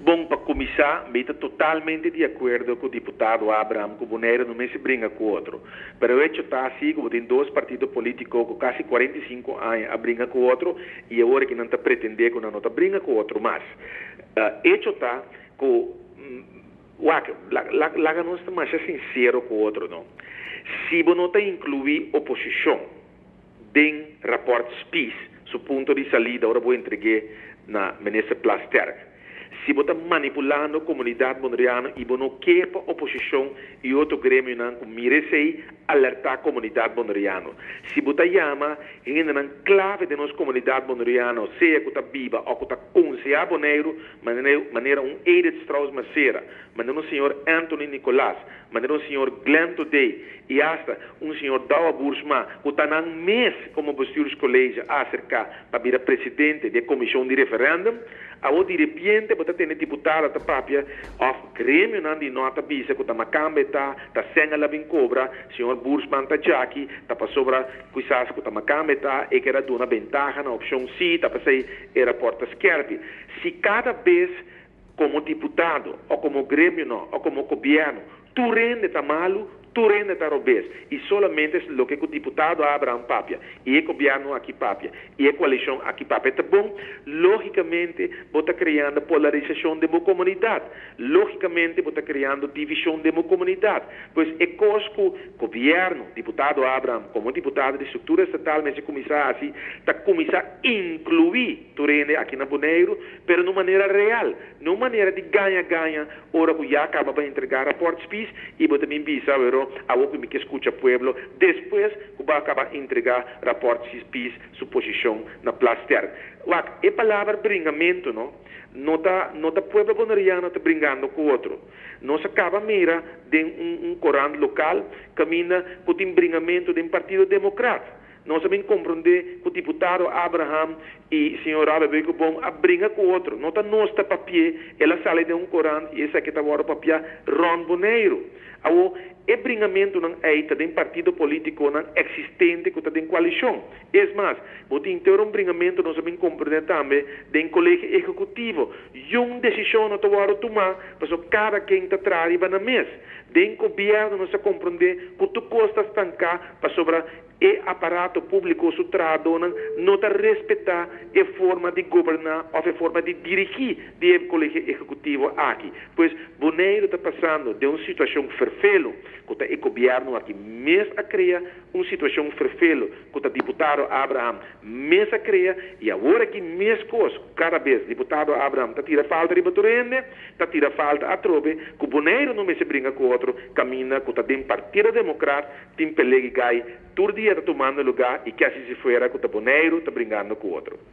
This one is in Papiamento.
Bon, pa kuminsá, mi ta totalmente di akuerdo ku diputado Abraham ku Boneiru no mester bringa ku otro. Pero hecho ta asina ku tin dos partido polítiko ku kasi 45 aña a bringa ku otro i awor ku nan ta pretendé ku nan no ta bringa ku otro mas. Hecho ta ku wak, laga nos ta mas sinsero ku otro, no? Si bo no ta inkluí oposishon den rapport Spies, su punto di salida, ora bo entreg'é na minister Plasterk. Si bo ta manipulando komunidat boneriano i bo no ke pa oposishon i otro gremionan ku mira esei alertá komunidat boneriano. Si bo ta yama hendenan klave den nos komunidat boneriano, sea ku ta biba òf ku ta konsehá Boneiru, manera un Edith Strauss Mercera, manera un señor Anthony Nicolas, manera un señor Glenn Thodé i asta un señor Douwe Boersma, ku ta nan mes komo bestuurscollege a aserká pa bira presidente di e komishon di referèndum, awor di repente bo ta tende diputado ta papia òf gremionan di no ta bisa ku ta makamba e ta, ta sèn el a bin kobra, señor Boersma ta djaki, ta pasobra kisas ku ta makamba e ta, e ke a duna bentaha na opshon si, ta p'esei e rapòrt ta skèrpi. Si kada bes komo diputado òf komo gremio no, òf komo gobièrnu, tur hende ta malu, tur hende ta robes. I solamente loke ku diputado Abraham papia, i e gobièrnu aki papia, i e koalishon aki papia ta bon, lógikamente bo ta kreando polarisashon den bo komunidat. Lógikamente bo ta kreando divishon den bo komunidat. Pues e kos ku gobièrnu, diputado Abraham, komo diputado di struktura estatal, mester kuminsá hasi, ta kuminsá inkluí tur hende aki na Boneiru, pero di un manera real, no manera di gaña-gaña, ora ku ya kaba pa entregá rapport Spies i bo tambe bisa, pero awor ku mi ke skucha pueblo, despues ku bo a kaba entregá rapport Spies su posishon na Plasterk. Wak, e palabra bringamentu, no? No ta pueblo boneriano ta bringando ku otro. Nos a kaba mira den un korant lokal kaminda ku tin bringamentu den Partido Democraat. Nos tambe a komprondé ku diputado Abraham i señor Robert Beukeboom a bringa ku otro. No ta nos ta papi'é, el a sali den un korant i esaki ta wòrdu papiá rònt Boneiru. Awor, e bringamentunan ei ta den partido polítikonan eksistente ku ta den koalishon. Es mas, bo tin un bringamentu nos tambe a komprondé tambe den kolegio ehekutivo. Un desishon no ta wòrdu tumá, pasobra kada ken ta traha riba nan mes. Den gobièrnu nos a komprondé ku tur kos ta stanká, pasobra e aparato públiko su trahadónan no ta respetá e forma di goberná òf e forma di dirigí di kolegio ehekutivo aki. Pues Boneiru ta pasando den un situashon ferfelu, ku ta e gobièrnu aki mes a krea un situashon ferfelu, ku ta diputado Abraham mes a krea i awor aki mes kos, kada bes diputado Abraham ta tira falta riba tur hende, ta tira falta atrobe, ku Boneiru no mester bringa ku otro, kaminda ku ta den Partido Democraat, tin pelea di gai, tur dia ta tumando lugá i kasi si fuera ku ta Boneiru ta bringando ku otro.